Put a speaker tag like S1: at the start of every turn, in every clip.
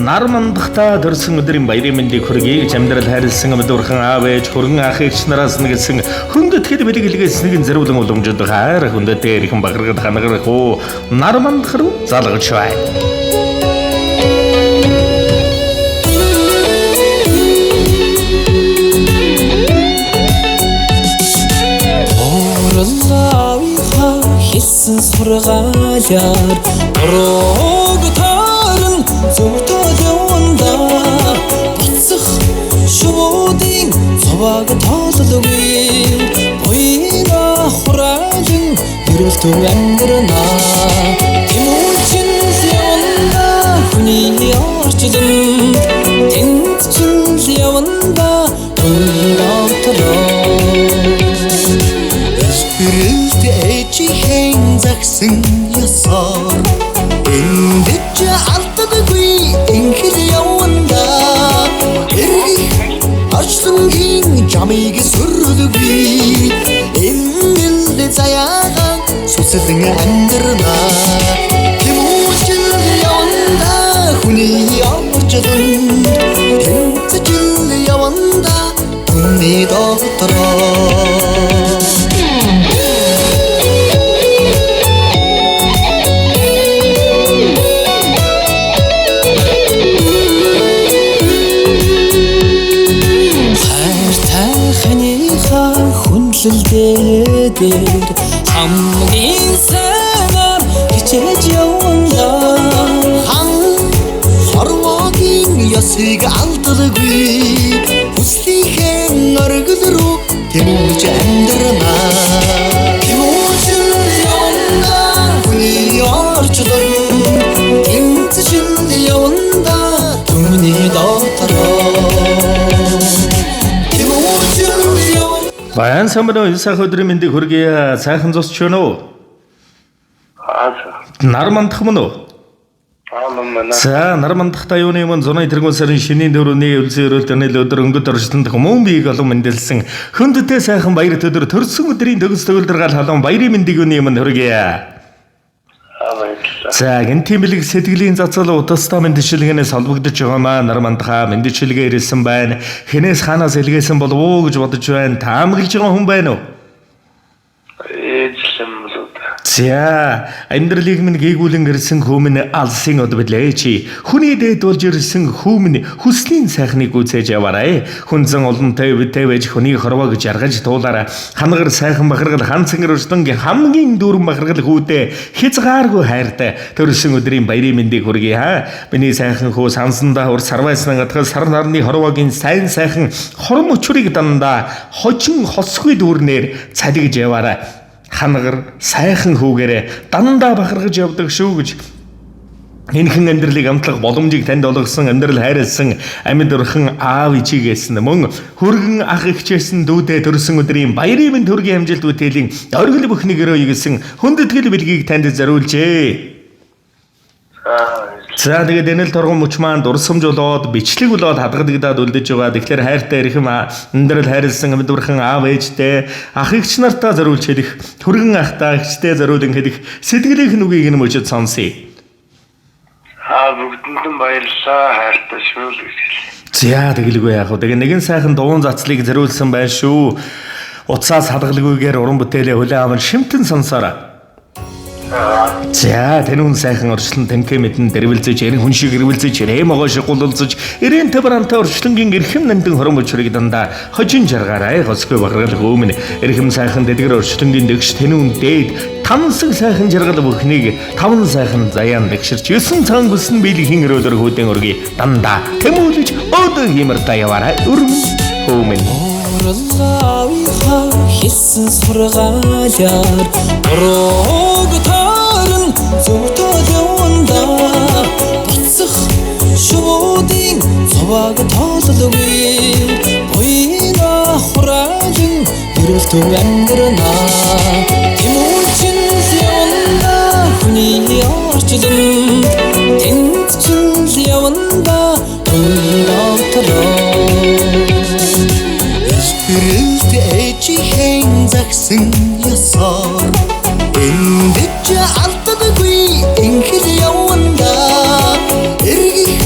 S1: Нар мандахтаа төрсөн өдрийн баярын мэндийг хүргэе гэж амьдрал хайрлсан амьд урхан аав ээж хөргөн ах эгч нараас нэгэлсэн хүндэтгэл бэлгэлгээс нэгэн зориулан уламжид хайр хүндэт ихэн бахархад хангарах уу нар мандах руу залгаж бай.
S2: Хурлаавийнхаа хэлсэн сургаалаар урууг таарн зөвтөл яванда буцах шувуудын цуваг тоололгүй буйна хураалан эргэлтөө амьдрна. Тэмүүлжин яванда хүний орчлон тэнцэл яванда түүний дотороо.
S3: Элбэрэлт ээжийн загсан ёсоор эндэж алддаггүй инхэл яванда эргэх орчлонгийн жамыг сүрлгүй энэл заяагаа сүсэлэн амьдрна. Тэмүүлжил яванда хүний орчлон тэнцэл яванда түүний дотороо.
S2: Хүндлэл дээр хамгийн сайнаар хичээж явна.
S3: Хан хорвоогийн ёсыг алддаггүй хүслийнхэн оргил рүү тэмүүлж амьдрна. Тэмүүлжил яванда хүний орчлон тэнцшил яванда
S2: түүний дотороо.
S3: Тэмүүлжил яванда.
S1: Баян самбар энэ сайхан өдрийн мэндийг хүргэе. Сайхан зусч байна уу? Нар мандах мөн үү? За нар мандахтаа юуны өмнө зуны тэргуун сарын шинийн дөрөвний өлзий өрөөлт өнөл өдөр өнгөт орчлонд хүмүүн биеийг олон мэндэлсэн хүндтэй сайхан баяр өдөр төрсөн өдрийн төгс төгөлдөр гал халуун баярын мэндийг юуны өмнө хүргэе. За гэнтийн бэлэг сэтгэлийн цацал утастай мэндчилгээнээс холбогдож байгаа маа нар мандахаа мэндчилгээ ирсэн байна. Хэнээс хаанаас илгээсэн болов уу гэж бодож байна. Таамаглаж байгаа хүн байна уу? За амьдралыг минь гийгүүлэн ирсэн хүмүүн алсын од билээ чи. Хүний дээд болж ирсэн хүмүүн хүслийн сайхныг гүйцээж яваарай. Хүн зан олонтой үедээ байж хүний хорвоог жаргаж туулаарай. Хангар сайхан бахаргал хан цэнгэр урждангийн хамгийн дүүрэн бахаргал хүүдээ хязгааргүй хайртай төрсөн өдрийн баярын мэндийг хүргэе ха. Миний сайхан хүү сансандаа ур сарвайсан гатгал сар нарны хорвоогийн сайн сайхан хором өчрийг дандаа хожин хосгүй дүүрнээр цалигж яваарай. Хангар сайхан хүүгээрээ дандаа бахархаж явдаг шүү гэж энэхэн амьдралыг амтлах боломжийг танд олгосон амьдрал хайрлсан амьд урхан аав ичигээс нь мөн хөргөн ах эгчээс нь дүүдээ төрсөн өдрийн баярын мэнд төргийн амжилт бүтээлийн оргил бүхнийг өрөө игсэн хүндэтгэл бэлгийг танд зориулжээ. За тэгээд энэл торгон мөч маань дурсамж болоод бичлэг болоод хадгалагдаад үлдэж байгаа. Тэгэхээр хайртай эрхэм амьдрал хайрлсан амьд урхан аав ээжтэй ах эгч нартаа зориулж хэлэх, түргэн ахтаа эгчтэй зориулан хэлэх сэтгэлийнх нь үгийг нь мөчөд сонсъё.
S4: Бүгдэнд нь баярлалаа, хайртай шүү л гэж хэлье.
S1: За тэгэлгүй яах вэ? Тэгээ нэгэн сайхан дуун зацлыг зориулсан байна шүү. Утсаас хадгалгүйгээр уран бүтээлээ хүлээн аван шимтэн сонсоорой. За тэнүүн сайхан орчлон тэнхээ мэдэн дэрвэлзэж эрен хүн шиг эрвэлзэж рэм могоо шиг гулалзаж эрен табарантай орчлонгийн эрхэм нандин хором өчрийг дандаа хожин жаргаарай. Гоцгүй бахаргал хөмөн эрхэм сайхан дэдгэр орчлонгийн дэгш тэнүүн дээд тансаг сайхан жаргал бүхнийг таван сайхан заяан дэгширч 9 цагаан гүсэн биелэхийн өрөөлөр хүүдэн өргөе дандаа тэмүүлж өөдөө химэрдаа яваарай. Өрмөн хөмөн.
S2: Хурлаавийнхаа хэлсэн сургаалаар урууг таарн зөвтөл яванда буцах шувуудын цуваг тоололгүй буйна хураалан эргэлтөө амьдрна. Тэмүүлжин яванда хүний орчлон тэнцэл яванда түүний дотороо.
S3: Элбэрэлт ээжийн загсан ёсоор эндэж алддаггүй инхэл яванда эргэх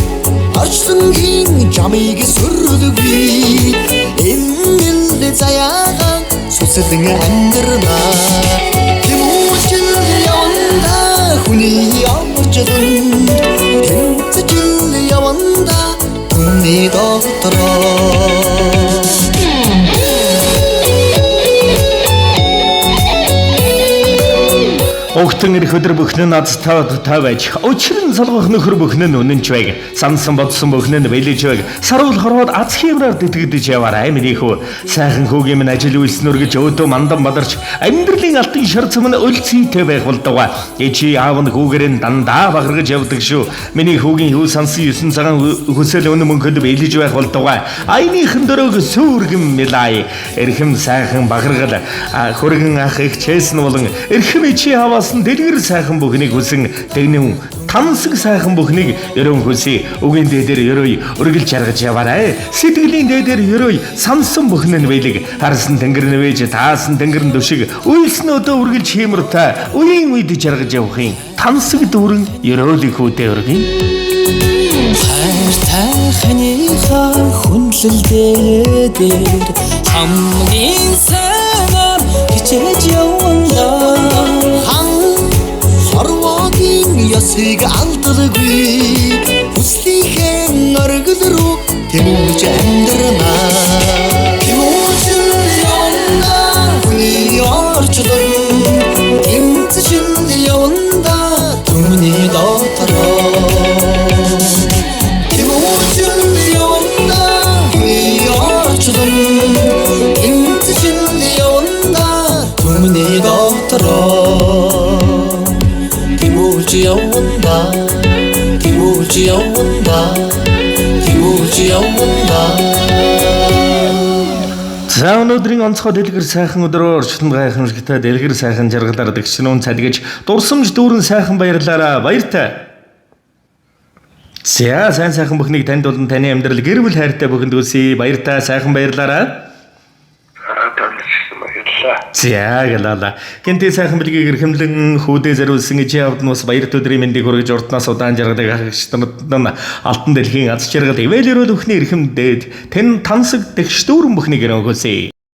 S1: Огтон ирэх өдөр бүхэн нь азтай та байж, учир нь солгох нөхөр бүхэн нь үнэнч байг. Сансан бодсон бүхэн нь бэлэж байг. Саруул хорвоод аз хиймраар тэтгэдэж яваарай миний хүү. Сайхан хүүгийн минь ажил үйлс нүргэж өөдөө мандан бадарч амьдралын алтан шарц минь өлцийтэй байх болдгоо. Ээжи аав нь хүүгээр нь дандаа бахаргаж явдаг шүү. Миний хүүгийн хүү сансан 9 цагаан хүсэл үнэн мөнхөд бэлэж байх болдгоо. Аяныхан дөрөг сүргэн мэлай. Эрхэм сайхан бахаргал хөргөн ах их чээсэн болон эрхэм ичи аваас нь дэлгэр сайхан бүхнийг хүсэн тэгнэн тансаг сайхан бүхнийг өрөөн хүсье. Үгийн дээдэр өрөөй өргөл жаргаж яваарай. Сэтгэлийн дээдэр өрөөй сансан бүхэн нь бэлэг. Харсан тэнгэр нь вэж таасан тэнгэр нь дөшиг. Үйлсэн өдөө үргэлж хиймэртэй үеийн үед жаргаж явахын тансаг дүүрэн өрөөлийг хүүдээ өргөе.
S2: Хайртай ханыхаа хүндлэл дээр хамгийн сайнаар хичээж явна.
S3: Хан хорвоогийн ёсыг алдалгүй хүслийнхээ оргил рүү тэмүүлж амьдрнаа. Тэмүүлж явна хүний орчлон тэмцшил явна түүний дотороо. Тэмүүлж явна хүний орчлон тэмцшил явна түүний дотороо.
S2: Тэмүүлж явна, тэмүүлж явна, тэмүүлж явна.
S1: За өнөөдрийн онцгой дэлгэр сайхан өдрөөр орчлон гайхамшигтай дэлгэр сайхан жаргалаар дэгшнүүн цадгиж дурсамж дүүрэн сайхан баярлаараа баяртай. За сайн сайхан бүхнийг танд болон таны амьдрал гэр бүл хайртай бүхэнд хүсье. Баяртай сайхан баярлаараа.
S4: Танд баярлалаа.
S1: За гэлала. Гэнти сайхан бэлгийг эрхэмлэн хүүдээ зориулсан ижи авд нь бас баяр өдрийн мэндийг хүргэж урднаас удаан жаргалыг ахагч нарт нь алтан дэлхийн аз жаргал ивэл өрөөл бүхний эрхэм дээд тэн тансаг дэгш дүүрэн бүхнийг өрөөхөөсэй.